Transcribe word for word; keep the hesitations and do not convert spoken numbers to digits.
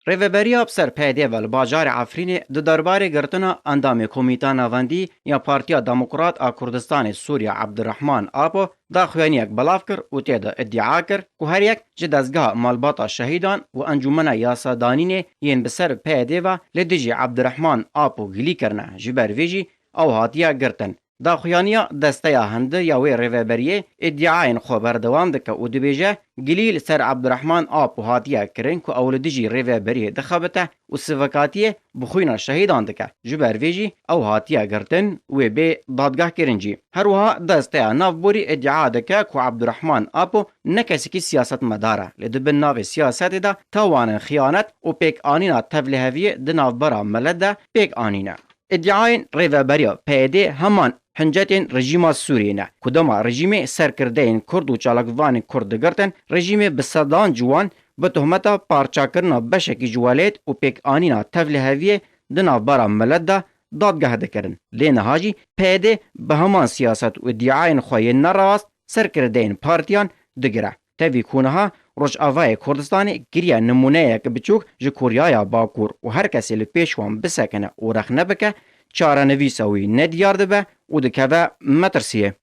Rêveberiya bi ser P Y D ve li bajarê Efrînê di derbarê girtina endamê Komîta Navendî ya Partiya Demokrat a Kurdistanê Sûriye Abdurrahman Apo daxuyaniyek belav kir û tê de îdia kir ku her yek ji dezgeha malbata şehîdan û encûmena yasadanînê yên bi ser P Y D ve li dijî Abdurrahman Apo gilî kirine. Ji ber vê jî ew hatiye girtin. Daxuyaniya desteya hundir ya wê rêveberiyê îdiayên xwe berdewam dike û dibêje, gilî li ser Abdurrahman Apo hatiye kirin ku ew li dijî rêveberiyê dixebite û sivikatiyê bi xwîna şehîdan dike. Ji ber vê jî ew hatiye girtin wê bê dadgehkirin jî. Her wiha desteya navborî îdia dike ku Abdurrahman Apo ne kesekî siyasetmedar e, lê di bin navê siyasetê de tawanên xiyanet û pêkanîna tevliheviyê di navbera milet de pêk anîne. Îdiayên rêveberiya P Y D heman hincetên rejîma Sûriyê ne ku dema rejîmê serkirdeyên Kurd û çalakvanên Kurd digirtin, rejîmê bi sedan ciwan bi tohmeta parçakirina beşekî ji welêt û pêkanîna tevliheviyê di navbera milet de dadgeh dikirin. Lê niha jî P Y D bi heman siyaset û îdiayên xwe yên nerast serkirdeyên partiyan digire. Tevî ku niha Rojavayê Kurdistanê kiriye nimûneyek biçûk ji Koryaya Bakur û her kesê li pêş wan bisekine û rexne bike, çarenivîsa wî nediyar dibe û dikeve metirsiyê.